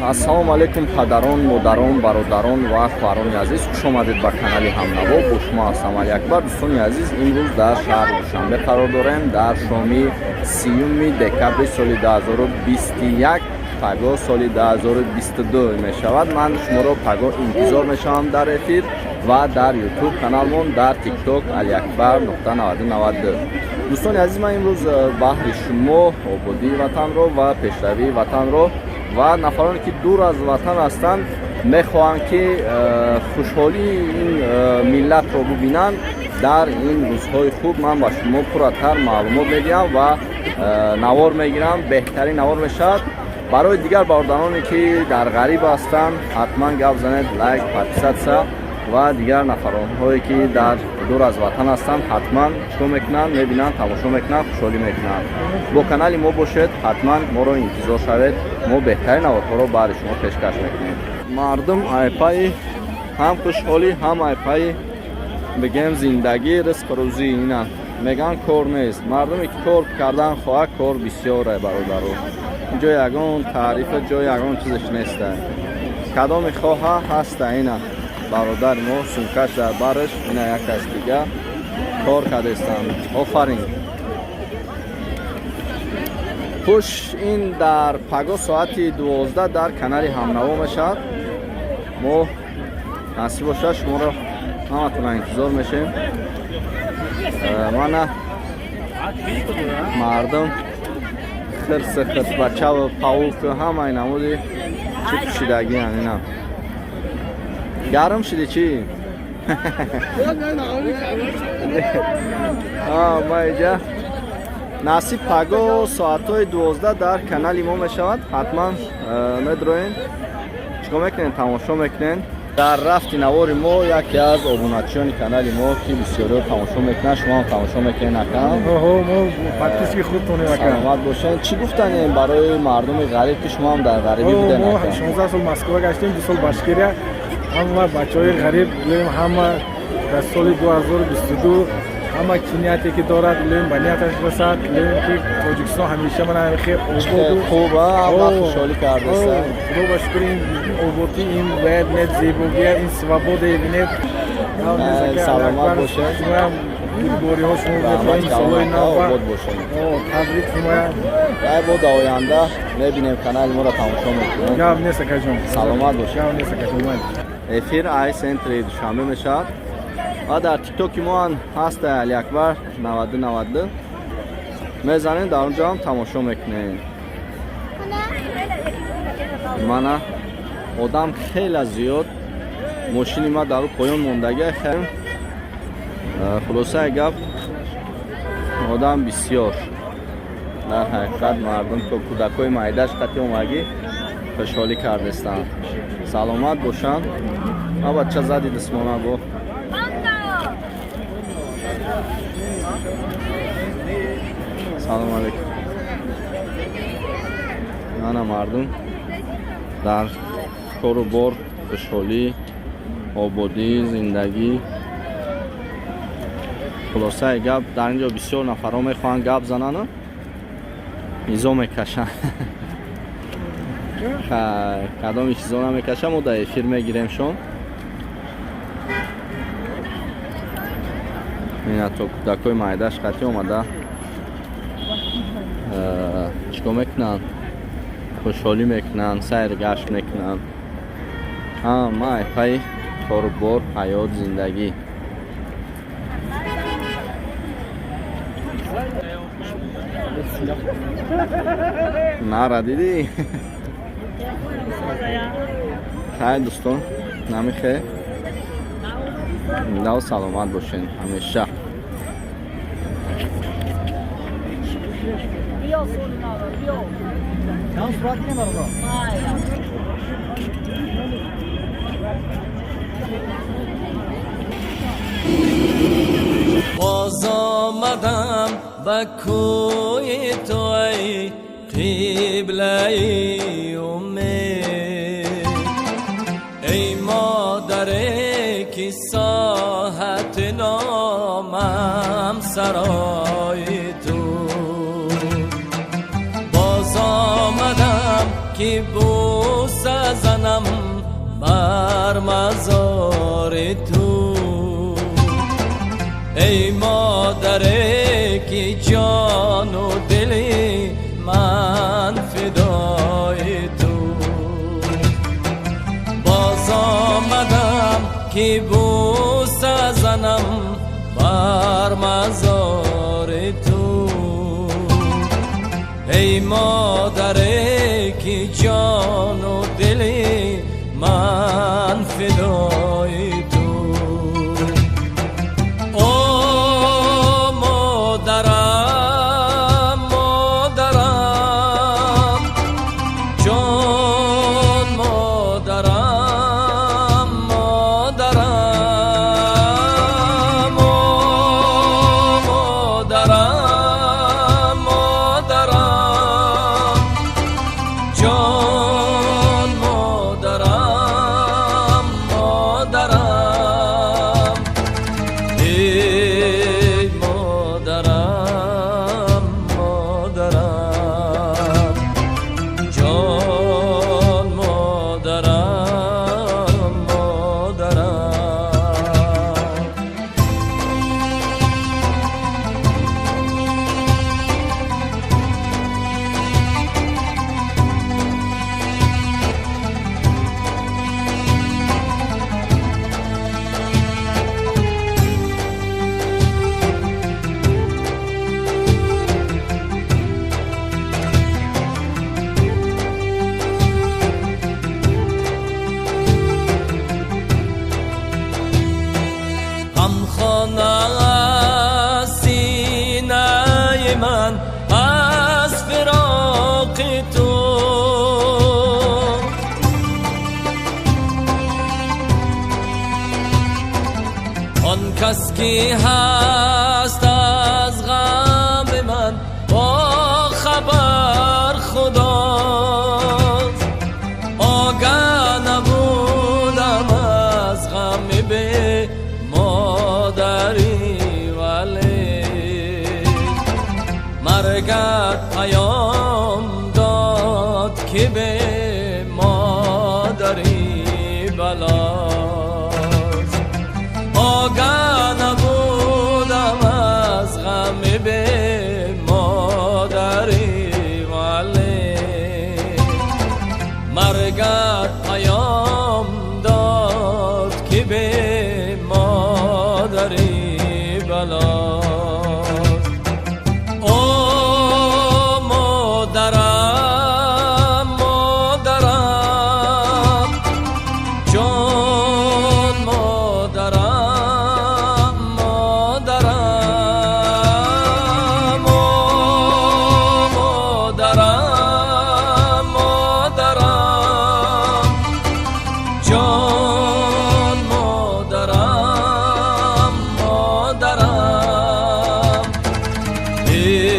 Ассалому алайкум, падарон, модарон, бародарон ва хоҳарони азиз, хуш омадед ба канали Ҳамнаво. Бо шумо ҳастам Алиакбар. Дӯстони азиз, имрӯз дар шаҳри Душанбе қарор дорем, дар шоми 30 декабри соли 2021. Пагоҳ соли 2022 мешавад. Ман шуморо пагоҳ интизор мешавам дар эфир ва дар Ютуб каналмон, дар Тикток Алиакбар.9092. Дӯстони азиз, ман имрӯз баҳри шумо ободии ватанро ва пешравии ватанро ва нафароне, ки дур аз ватан ҳастанд, мехоҳанд, ки хушҳолии ин миллатро бубинанд, дар ин рӯзҳои хуб ман ба шумо пурратар маълумот медиҳам ва навор мегирам. Беҳтарин навор мешавад. Барои дигар бародароне, ки дар ғариб ҳастанд, ҳатман гап занед, лайк, подписаться ва дигар нафаронҳое, ки дар дур аз ватан ҳастанд, ҳатман чикор мекунанд? Мебинанд, тамошо мекунанд, хушҳолӣ мекунанд. Бо канали мо бошед, ҳатман моро интизор шавед. Мо беҳтарин наворҳоро баҳри шумо пешкаш мекунем. Мардум айпаи ҳам хушҳолӣ, ҳам айпаи бигем зиндагӣ, ризқ, рӯзӣ. Ина меган, кор нест. Мардуме, ки кор кардан хоҳад, кор бисёре, бародаро. Ҷо ягон таърифа, ҷо ягон чизаш неста. Кадоме хоҳа, ҳаста. Ина бародари мо сумкаш дар бараш, ина як кас дига кор кардестанд. Офарин. Хуш, ин дар паго соати 12 дар канали Ҳамнаво мешавад. Мо насиб бошад, шуморо ҳаматона интизор мешавем. Мана мардум хирси, хирсбачаву паук, ҳамаи намуди чӣ пӯшидагиан. Ина гарм шиди чӣ? Ма иҷа насиб паго соатҳои 12 дар канали мо мешавад. Ҳатман медроен, чикор мекунем, тамошо мекунем. Дар рафти навори мо яке аз обуначиёни канали мо, ки бисёриҳо тамошо мекунанд, шумо ҳам тамошо мекунед, акам? Мо подписчики худтонем, ака. Саломат бошед. Чӣ гуфтанем барои мардуми ғариб, ки шумо ҳам дар ғарибӣ будем? Мо 16 сол Москва гаштем, 2 сол Башкирия. Ҳама бачаҳои ғариб илоҳим, ҳама дар соли 2022 ҳама ки нияте ки дорад, илоҳим ба нияташ расад. Илоҳим, ки Тоҷикистон ҳамеша мана хел ободу хуб, ҳама хушҳолӣ кардеста. Худо ба шукр, ин ободӣ, ин бинед, зебогия, ин свобода бинед. Саломат бошед. Шумоям гулбориҳо шумо мехоҳем, солҳои нав обод бошед. Табрик шумоям. Ай, бо дар оянда мебинем, канали моро тамошо мекунем. Гап нест, акаҷон. Саломат бошед. Гап нест, акаҷон. Эфир ай центри Душанбе мешавад ва дар Тиктоки мо ҳам ҳаста, Алиакбар 9292 мезанем, дар он ҷо ҳам тамошо мекунем. Мана одам хеле зиёд, мошини ма дар поён мондагӣ. Хулосаи гап, одам бисёр. Дар ҳақиқат, мардум то кӯдакҳои майдаш қати омагӣ хушҳолӣ кардестанд. Саломат бошанд. Ма бача зади дисмона бо. Салому алейкум. Мана мардум дар кору бор, хушҳолӣ, ободӣ, зиндагӣ. Хулосаи гап, дар ин ҷо бисёр нафарҳо мехоҳанд гап занану изо мекашанд. Кадоми чизо намекашам, мо дар эфир мегиремшон. Ина то кӯдакҳои майдаш қатӣ омада чикор мекунанд? Хушҳолӣ мекунанд, сайр гашт мекунанд. Ҳама айпаи кору бор, ҳаёт, зиндагӣ. Нара дидӣ? Хай, дӯстон, намихе дав, саломат бошен ҳамеша. Боз омадам ба кӯи ту, ай қиблаи умед, эй модаре, ки соҳат номам сарои ту. Боз омадам, ки бӯса. занам бар мазори ту. Эй модаре ки ҷону дили ман фидои ту, боз омадам ки бӯса занам бар мазори ту. Эй модаре ки ҷону дили ман фидои ту. О модарам, модарам, ҷон модарам, модарам, о модарам, модарам, ҷон модарам, модарам, эй модарам, модарам, ҷон модарам, модарам. Ғамхона синаи ман аз фироқи ту, он кас ки ҳаст аз ғами ман бо хабар Худост. Огаҳ набудам аз ғами бе модарӣ, вале маргат паём дод ки бе модарӣ балост. Огаҳ набудам аз ғами бе модарӣ, вале маргат паём